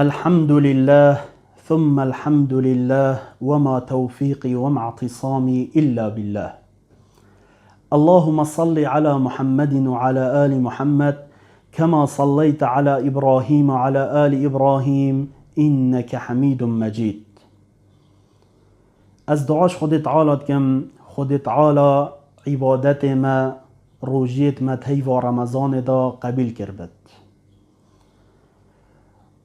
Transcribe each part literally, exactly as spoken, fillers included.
الحمد لله، ثم الحمد لله، وما توفيقي وما اعتصامي إلا بالله. اللهم صل على محمد وعلى آل محمد، كما صليت على إبراهيم وعلى آل إبراهيم، إنك حميد مجيد. Ez dua ji Xwedê Teala dikim, Xwedê Teala îbadetê me, rojiyêt me di heyva Remezanê de qebîl kiribit.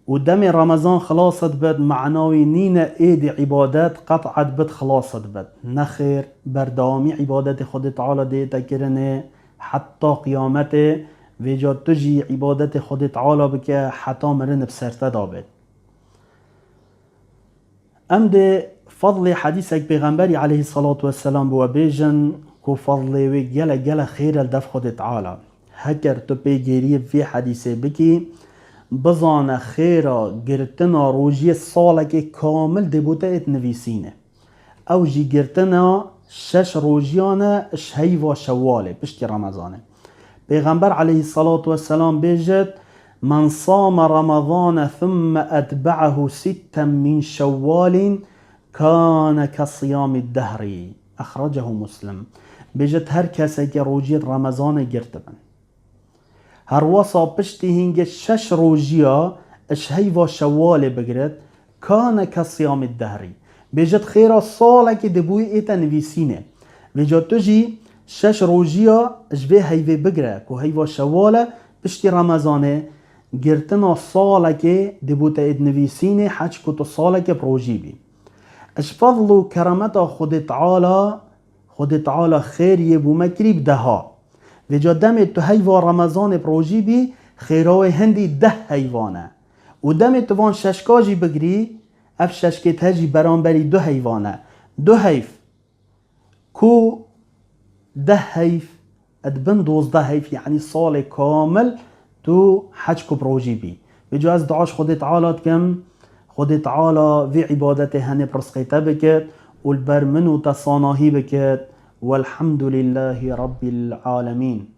Û demê Remezan xilas dibit, mana wî nîne êdî îbadet qet'a dibit, xilas dibit. Nexêr, berdewamî îbadetê Xwedê Teala dê te kirinê heta qiyametê, vêca tu jî îbadetê Xwedê Teala bike heta mirin bi ser te de bêt. Em dê fadlê hedîsek Pêxemberî aleyhissalatu vesselam bi we bêjin ku fadlê wê gelek gelek xêr e li dev Xwedê Teala. Heker tu pêgêriyê vê hedîsê bikî, bizane xêra girtina rojiyê salekê kamil dê bo te êt nivîsîne. Ew jî girtina şeş rojiyan e ji heyva Şewalê, piştî Remezanê. Pêxember aleyhissalatu vesselam bêjit, "Men same Remezane thumme etbe'ahu sitten min Şewwalin kane ke siyamî dehrî." Exrecehu Muslim. Bêjit, her kesekê rojiyê Remezanê girtibin. Herwesa piştî hingê şeş rojiya ji heyva Şewalê bigiret, kane ke siyamî dehrî. Bêjit xêra salekê dê bo wî ête nivîsîne. Vêca tu jî şeş rojiya ji vê heyvê bigire ku heyva Şewal e, piştî Remezanê girtina salekê dê bo te êt nivîsîne, heç ku tu salekê bi rojî bî. Ji fadl û keremeta Xwedê Teala, Xwedê Teala xêriyê bo me kirî bi deha. Vêca demê tu heyva Remezanê bi rojî bî, xêra wê hindî deh heyvan e. Û demê tu van şeşka jî bigirî, ev şeşkê te jî beramberî du heyvan e. Du heyv ku deh heyv, di bin dozdeh heyv, yanî salê kamil tu heç ku bi rojî bî. Vêca ez dua ji Xwedê Teala dikim, Xwedê Teala vê îbadetê henê bi rizqê te bikit û li ber min û te sanahî bikit. Welhamdulillahî Rabbil Alemîn.